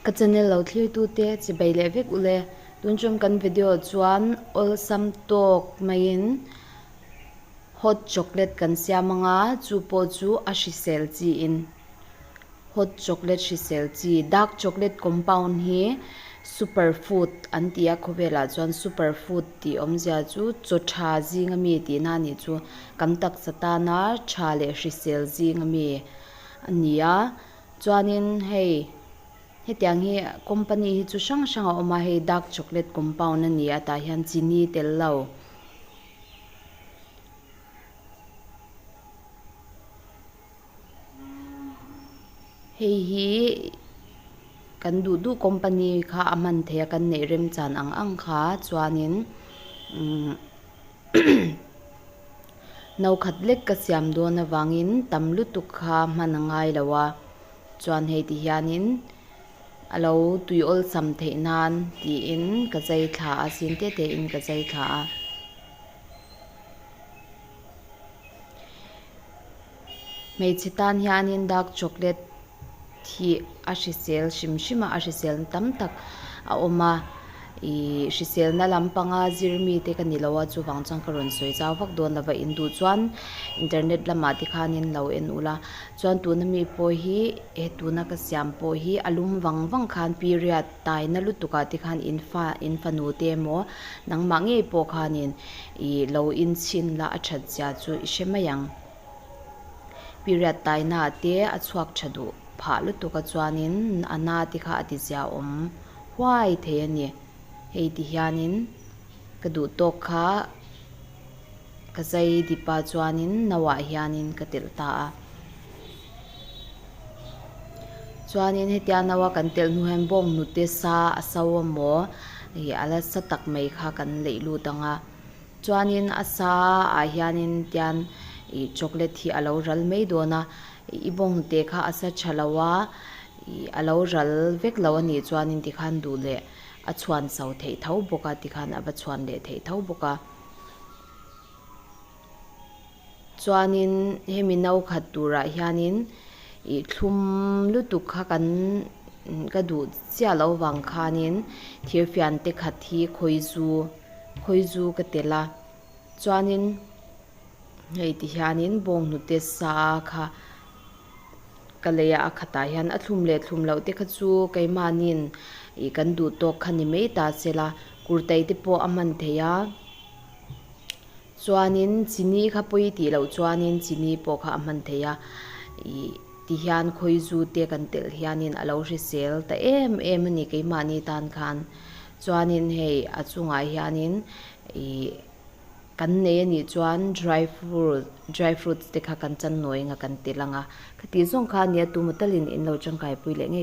Ka channel lo thlirtute chibei leh vek ule. Tun tum kan video chuan awlsam tawk maiin hot chocolate kan siam anga chu pawh chu a hrisel chiin hot chocolate hrisel chi dark chocolate compound hi super food an ti a khawvelah chuan super food tih awmzia chu chaw tha zing ami tihna a nih chu kan taksa tana tha leh hrisel zing ami a ni a. Chuanin hei hetiang hi company hi chu hrang hrang a awm a, hei dark chocolate compound a ni a tah hian chini tel lo. Hei hi kan duh duh company kha a hman theih a kan neih remchan ang ang kha chuanin umm No khat lek ka siam dawn avangin tam lutuk kha hman a ngai lo a, chuan hei ti hianin a lo tui awlsam theih nan tiin ka zai thla a, sin te te in ka zai thla a. Hmeichhe tan hianin dark chocolate hi a hrisel hrim hrim a, a hriselna tam tak a awm a, ihh hriselna lampanga zir mite ka ni lo a, chuvang chuan ka rawn sawi chau vak dawn lova in duh chuan internet lamah te khanin lo en ula, chuan tuna mi pawh hi he tuna ka siam pawh hi a lum vang vang khan period taina lutuk ah te khan in fa in fanu te emaw nangmah ngei pawh khanin ih lo inchhin la a that zia chu i hre mai ang. Period taina te a chhuak tha duh phah lutuk a chuanin a na te kha a ti zia awm huai thei a ni. Hei ti hianin ka duh tawk kha ka zai dip a chuanin no ah hianin ka telh ta a. Chuanin hetia no a kan telh hnu hian bawng hnute sa a so amaw ih a la sa tak mai kha kan leih lut ang a. Chuanin a sa ah hianin tian ih chocolate hi a lo ral mai dawn a, i bawnghnute kha a sa tha lo a, ih a lo ral vek lo a nih chuanin tikhan duh leh a chhuan so theih tho bawk a, tikhan a va chhuan leh theih tho bawk a. Chuanin hemi no khat turah hianin ih thlum lutuk kha kan ka duh chiah loh vang khanin thirfian te khat hi khawizu khawizu ka telh a chuanin hei ti hianin bawnghnute sa kha ka lei a a khatah hian a thlum leh thlum loh te kha chu keimahniin ih kan duh tawk kha ni mai ta se la kurtai te pawh a hman theih a. Chuanin chini kha pawi tih loh chuanin chini pawh kha a hman theih a, ih ti hian khawizu te kan telh hianin a lo hrisel ta em em a ni keimahni tan khan. Chuanin hei a chungah hianin ih kan nei a nih chuan dry fruit dry fruits te kha kan chan nawi anga kan telh ang a, khati zawng kha nia tumatalin in lo tangkaipui leh ngei.